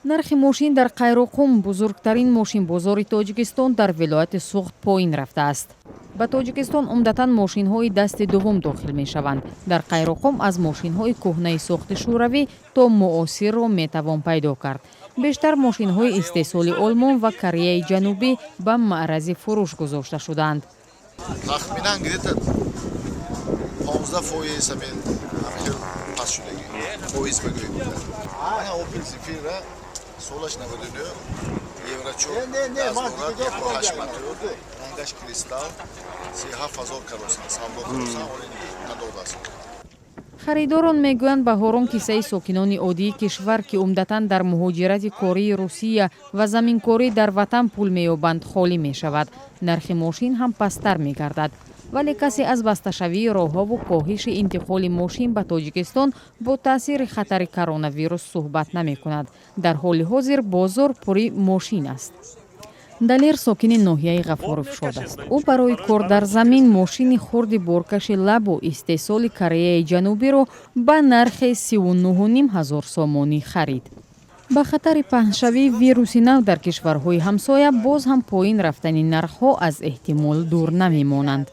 Нархи мошин дар Қайроққум, бузургтарин мошинбозори Тоҷикистон, дар вилояти Суғд поин рафтааст. Ба Тоҷикистон умдатан мошинҳои дасти дуввум дохил мешаванд. Дар Қайроққум аз мошинҳои кӯҳнаи сохти Шӯравӣ то муосирро метавон пайдо кард. Бештар мошинҳои истеҳсоли Олмон ва Кореяи Ҷанубӣ ба маърази фурӯш гузошта шудаанд. Тахминан где-то 15% ҳамин ҳамхел паст шудагӣ, фоиз бигӯем. Ана Опел Зефира, солаш 99, евро 4 газ дорад, 1,8 мотор, рангаш кристалл, 37 000 каросан, савдо каросан, оли надодааст. Харидорон мегӯянд, баҳорон кисаи сокинони оддии кишвар, ки умдатан дар муҳоҷирати кории Русия ва заминкорӣ дар ватан пул меёбанд, холӣ мешавад, нархи мошин ҳам пасттар мегардад. Вале касе аз басташавии роҳҳову коҳиши интиқоли мошин ба Тоҷикистон бо таъсири хатари коронавирус суҳбат намекунад. Дар ҳоли ҳозир бозор пури мошин аст. Далер сокини ноҳияи Ғафуровшод аст. Ӯ барои кор дар замин мошини хурди боркаши Лабо истеҳсоли Кореяи Ҷанубиро ба нархи 39,5 ҳазор сомонӣ харид. Ба хатари паҳншавии вируси нав дар кишварҳои ҳамсоя боз ҳам поин рафтани нархҳо аз эҳтимол дур намемонанд.